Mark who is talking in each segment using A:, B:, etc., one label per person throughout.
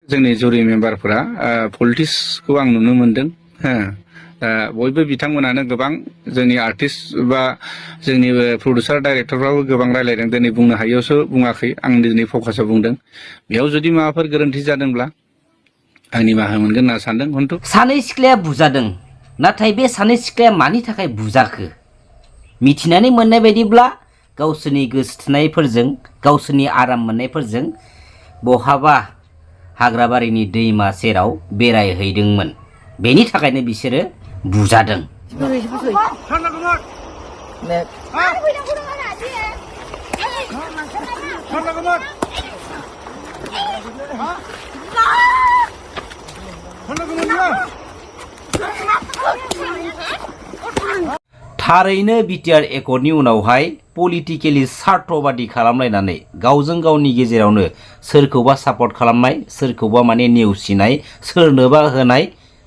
A: जोंनि जुरि मेम्बारफोरा पलिटिक्सखौ आं नुनो मोनदों बयबो बिथांमोनानो गोबां जोंनि आर्टिस्ट बा जोंनि प्रडिउसार डाइरेक्टरफ्राबो गोबां रायलायदों दिनै बुंनो हायैयावसो बुङाखै आं दिनै फकासाव बुंदों बेयाव जुदि माबाफोर गोरोन्थि जादोंब्ला आं निमाहा मोनगोन होनना सानदों खिन्थु
B: सानै सिख्लाया बुजादों नाथाय बे सानै सिख्लाया मानि थाखाय बुजाखो मिथिनानै मोननाय बायदिब्ला गावसोरनि गोसोथोनायफोरजों गावसोरनि आराम मोननायफोरजों बहाबा हाग्राबारिनि दैमा सेराव बेरायहैदोंमोन बेनि थाखायनो बिसोरो बुजादों थारैनो बिटिआर एकर्डनि उनावहाय पलिटिकेलि सार्थबादि खालामलायनानै गावजों गावनि गेजेरावनो सोरखौबा सापर्ट खालामनाय सोरखौबा माने नेवसिनाय सोरनोबा होनाय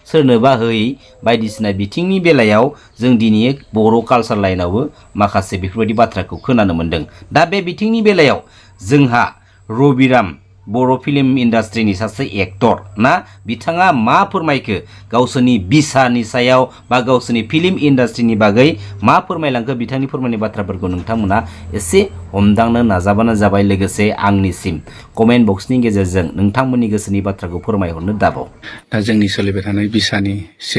B: सोरनोबा होयै बायदिसिना बिथिंनि बेलायाव जों दिनै बर' कालचार लाइनावबो माखासे बेफोरबायदि बाथ्राखौ खोनानो मोन्दों दा बे बिथिंनि बेलायाव जोंहा रबिराम बर' फिल्म इन्डास्ट्रिनि सासे एक्टर ना बिथाङा मा फोरमायखो गावसोरनि बिसानि सायाव बा गावसोरनि फिल्म इन्डास्ट्रिनि बागै मा फोरमायलांखो बिथांनि फोरमायनाय बाथ्राफोरखौ नोंथांमोना एसे हमदांनो नाजाबानो जाबाय लोगोसे आंनिसिम कमेन्ट बक्सनि गेजेरजों नोंथांमोननि गोसोनि बाथ्राखौ फोरमायहरनो दाबाव
A: दा जोंनि सोलिबाय थानाय बिसानि 6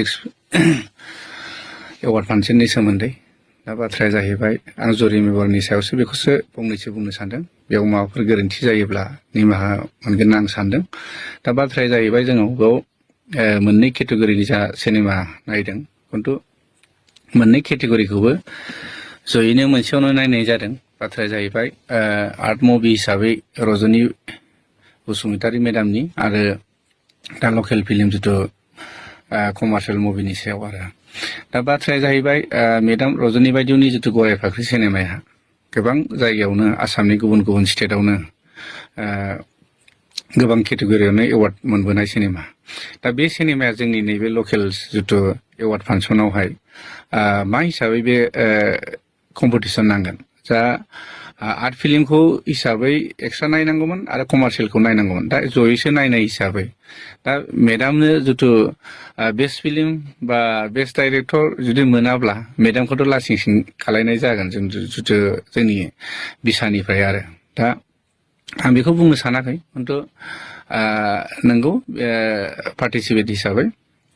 A: एवार्ड फांसननि सोमोन्दै दा बाथ्राया जाहैबाय आं जुरि मेम्बारनि सायावसो बेखौसो फंनैसो बुंनो सानदों बेयाव माबाफोर गोरोन्थि जायोब्ला निमाहा मोनगोन होनना आं सानदों दा बाथ्राया जाहैबाय जोङो बेयाव मोननै केटेगरिनि जा सिनेमा नायदों खिन्थु मोननै केटेगरिखौबो जयैनो मोनसेयावनो नायनाय जादों बाथ्राया जाहैबाय आर्ट मुभि हिसाबै रजनी बसुमतारी मेडामनि आरो दा लकेल फिल्म जिथु कमार्शियेल मुभिनि सायाव आरो दा बाथ्राया जाहैबाय मेडाम रजनी बायदिनि जिथु गराय फाख्रि सिनेमाया गोबां जायगायावनो आसामनि गुबुन गुबुन स्टेटआवनो गोबां केटेगरियावनो एवार्ड मोनबोनाय सिनेमा दा बे सिनेमाया जोंनि नैबे लकेल जिथु एवार्ड फांसनावहाय मा हिसाबै बे कम्पिटिसन नांगोन जा आर्ट फिल्मखौ हिसाबै एक्सट्रा नायनांगौमोन आरो कमार्शियेलखौ नायनांगौमोन दा जयैसो नायनाय हिसाबै दा मेडामनो जिथु बेस्ट फिल्म बा बेस्ट डाइरेक्टर जुदि मोनाब्ला मेडामखौथ' लासिं सिं खालायनाय जागोन जों जिथु जोंनि बिसानिफ्राय आरो दा आं बेखौ बुंनो सानाखै खिन्थु नंगौ पार्टिसिपेट हिसाबै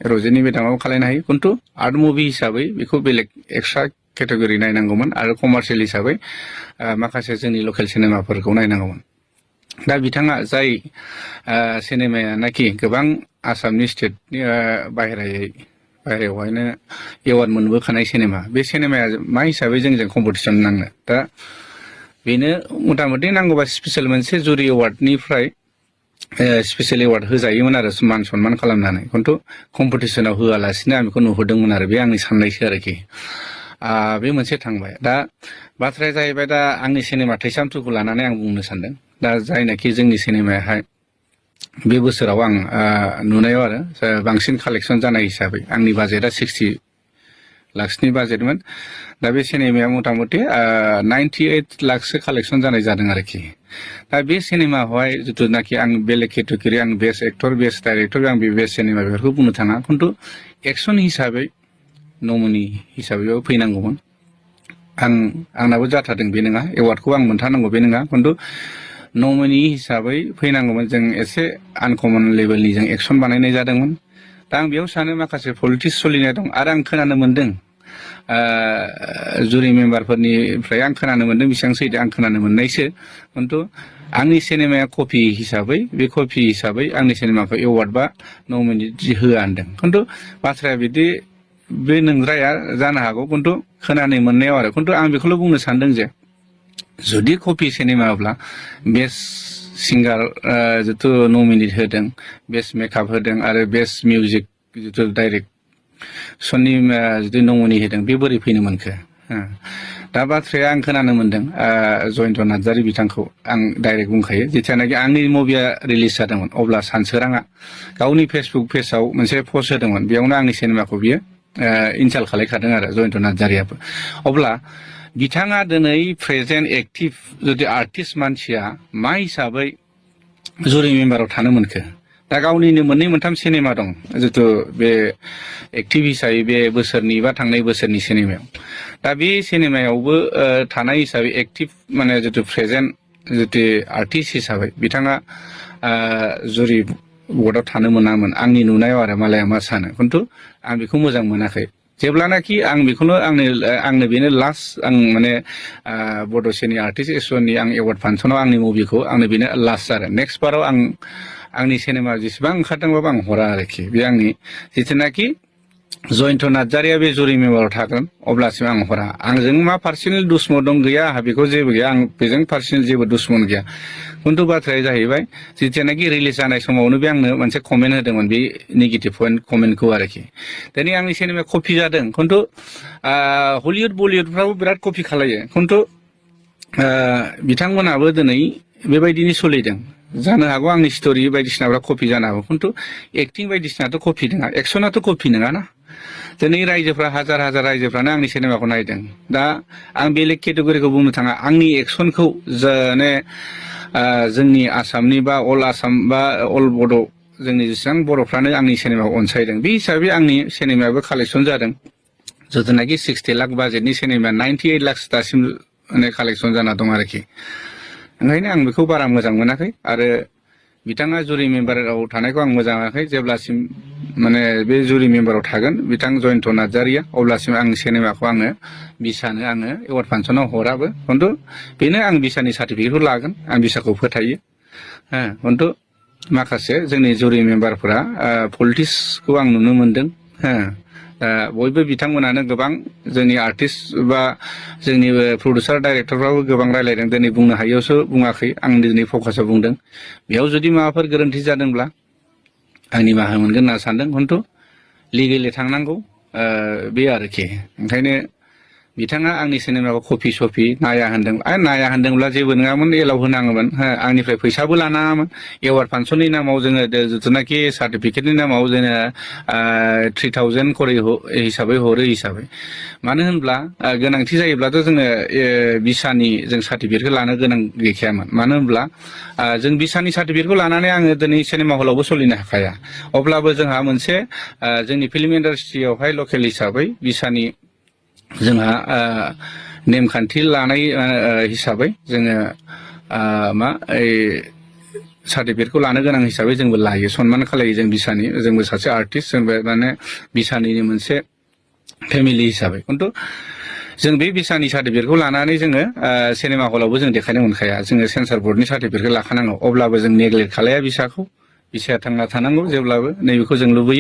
A: रजनी मेडामाबो खालायनो हायो खिन्थु आर्ट मुभि हिसाबै बेखौ बेलेग एक्सट्रा केटेगरि नायनांगौमोन आरो कमार्शियेल हिसाबै माखासे जोंनि लकेल सिनेमाफोरखौ नायनांगौमोन दा बिथाङा जाय सिनेमाया नाखि गोबां आसामनि स्टेटनि बाहेरायावहायनो एवार्ड मोनबोखानाय सिनेमा बे सिनेमाया मा हिसाबै जोंजों कम्पिटिसन नांनो दा बेनो मथा मथि नांगौबा स्पेसियेल मोनसे जुरि एवार्डनिफ्राय स्पेसियेल एवार्ड होजायोमोन आरो मान सनमान खालामनानै खिन्थु कम्पिटिसनाव होआलासिनो आं बेखौ नुहुरदोंमोन आरो बे आंनि साननायसो आरोखि बे मोनसे थांबाय दा बाथ्राया जाहैबाय दा आंनि सिनेमा थैसाम 2खौ लानानै आं बुंनो सानदों दा जायनाखि जोंनि सिनेमायाहाय बे बोसोराव आं नुनायाव आरो बांसिन कालेक्सन जानाय हिसाबै आंनि बाजेटआ 60 लाखसनि बाजेटमोन दा बे सिनेमाया मथा मथि 98 लाखसो कालेक्सन जानाय जादों आरोखि दा बे सिनेमायावहाय जिथुनाखि आं बेलेग केटेगरि आं बेस्ट एक्टर बेस्ट डाइरेक्टर आं बे बेस्ट सिनेमा बेफोरखौ बुंनो थाङा खिन्थु एक्सन हिसाबै नमिनि हिसाबैबाबो फैनांगौमोन आंनाबो जाथारदों बे नङा एवार्डखौ आं मोनथारनांगौ बे नङा खिन्थु नमिनि हिसाबै फैनांगौमोन जों एसे आनकमन लेभेलनि जों एक्सन बानायनाय जादोंमोन दा आं बेयाव सानो माखासे पलिटिक्स सोलिनाय दं आरो आं खोनानो मोनदों जुरि मेम्बारफोरनिफ्राय आं खोनानो मोनदों बेसेबां सैथो आं खोनानो मोननायसो खिन्थु आंनि सिनेमाया कपि हिसाबै बे कपि हिसाबै आंनि सिनेमाखौ एवार्ड बा नमिनि होआ होनदों खिन्थु बाथ्राया बिदि बे नंद्राया जानो हागौ खिन्थु खोनानो मोननायाव आरो खिन्थु आं बेखौल' बुंनो सानदों जे जुदि कपि सिनेमाब्ला बेस्ट सिंगार जिथु नमिनेट होदों बेस्ट मेकआप होदों आरो बेस्ट मिउजिक जिथु डाइरेक्सननि जुदि नमिनेट होदों बे बोरै फैनो मोनखो दा बाथ्राया आं खोनानो मोनदों जयन्त नार्जारी बिथांखौ आं डाइरेक्ट बुंखायो जेथियानाखि आंनि मुभिया रिलिज जादोंमोन अब्ला सानसोराङा गावनि फेसबुक पेजाव मोनसे पस्ट होदोंमोन बेयावनो आंनि सिनेमाखौ बियो इनस्टल खालायखादों आरो जयन्त नार्जारीयाबो अब्ला बिथाङा दिनै प्रेजेन्ट एक्टिभ जुदि आर्टिस्ट मानसिया मा हिसाबै जुरि मेम्बाराव थानो मोनखो दा गावनिनो मोननै मोनथाम सिनेमा दं जितु बे एक्टिभ हिसाबै बे बोसोरनि बा थांनाय बोसोरनि सिनेमायाव दा बे सिनेमायावबो थानाय हिसाबै एक्टिभ माने जितु प्रेजेन्ट जितु आर्टिस्ट हिसाबै बिथाङा जुरि बर्डआव थानो मोनामोन आंनि नुनायाव आरो मालाया मा सानो खिन्थु आं बेखौ मोजां मोनाखै जेब्लानाखि आं बेखौनो आंनो बेनो लास्ट आं माने बड'सेनि आर्टिस्ट एस'सियेसननि आं एवार्ड फांसनाव आंनि मुभिखौ आंनो बेनो लास्ट आरो नेक्स्ट बाराव आंनि सिनेमा जेसेबां ओंखारदोंबाबो आं हरा आरोखि बे आंनि जिथुनाखि जयन्त नार्जारिया बे जुरि मेम्बाराव थागोन अब्लासिम आं हरा आंजों मा पार्सनेल दुश्मन दं गैया आंहा बेखौ जेबो गैया आं बेजों पार्सनेल जेबो दुश्मन गैया खिन्थु बाथ्राया जाहैबाय जितियानाखि रिलिज जानाय समावनो बे आंनो मोनसे कमेन्ट होदोंमोन बे नेगेटिभ कमेन्टखौ आरोखि दिनै आंनि सिनेमाया कपि जादों खिन्थु हलिउड बलिउडफ्राबो बिराद कपि खालायो खिन्थु बिथांमोनाबो दिनै बेबायदिनो सोलिदों जानो हागौ आंनि स्ट'रि बायदिसिनाफ्रा कपि जानो हागौ खिन्थु एक्टिं बायदिसिनाथ' कपि नङा एक्सनाथ' कपि नङा ना दिनै रायजोफ्रा हाजार हाजार रायजोफ्रानो आंनि सिनेमाखौ नायदों दा आं बेलेग केटेगरिखौ बुंनो थाङा आंनि एक्सनखौ माने जोंनि आसामनि बा अल आसाम बा अल बड' जोंनि जेसेबां बर'फ्रानो आंनि सिनेमाखौ अनसायदों बे हिसाबै आंनि सिनेमायाबो कालेक्सन जादों जिथुनाखि 60 लाख बाजेटनि सिनेमाया 98 लाख दासिम माने कालेक्सन जाना दं आरोखि ओंखायनो आं बेखौ बारा मोजां मोनाखै आरो बिथाङा जुरि मेम्बाराव थानायखौ आं मोजां मोनाखै जेब्लासिम माने बे जुरि मेम्बाराव थागोन बिथां जयन्त नार्जारिया अब्लासिम आं सिनेमाखौ आङो बिसानो आङो एवार्ड फांसनाव हराबो खिन्थु बेनो आं बिसानि सार्टिफिकेटखौ लागोन आं बिसाखौ फोथायो खिन्थु माखासे जोंनि जुरि मेम्बारफोरा पलिटिक्सखौ आं नुनो मोनदों बयबो बिथांमोनानो गोबां जोंनि आर्टिस्ट बा जोंनि प्रडिउसार डाइरेक्टरफ्राबो गोबां रायलायदों दिनै बुंनो हायियावसो बुङाखै आं दिनै फकासाव बुंदों बेयाव जुदि माबाफोर गोरोन्थि जादोंब्ला आं निमाहा मोनगोन होनना सानदों खिन्थु लिगेलि थांनांगौ बे आरोखि ओंखायनो बिथाङा आंनि सिनेमाखौ कपि सपि नाया होनदोंब्ला जेबो नङामोन एलाव होनाङोमोन आंनिफ्राय फैसाबो लानाङामोन एवार्ड फांसननि नामाव जोङो जिथुनाखि सार्टिफिकेटनि नामाव जोङो 3000 करि हिसाबै हरो हिसाबै मानो होनब्ला गोनांथि जायोब्लाथ' जोङो बिसानि जों सार्टिफिकेटखौ लानो गोनां गैखायामोन मानो होनब्ला जों बिसानि सार्टिफिकेटखौ लानानै आङो दिनै सिनेमा हलावबो सोलिनो हाखाया अब्लाबो जोंहा मोनसे जोंनि फिल्म इन्डास्ट्रियावहाय लकेल हिसाबै बिसानि जोंहा नेमखान्थि लानाय हिसाबै जोङो सार्टिफिकेटखौ लानो गोनां हिसाबै जोंबो लायो सनमान खालायो जों बिसानि जोंबो सासे आर्टिस्ट जोंबो माने बिसानिनो मोनसे फेमिलि हिसाबै खिन्थु जों बे बिसानि सार्टिफिकेटखौ लानानै जोङो सिनेमा हलावबो जों देखायनो मोनखाया जोङो सेन्सार बर्डनि सार्टिफिकेटखौ लाखानांगौ अब्लाबो जों नेग्लेक्ट खालाया बिसाखौ बिसाया थांना थानांगौ जेब्लाबो नैबेखौ जों लुबैयो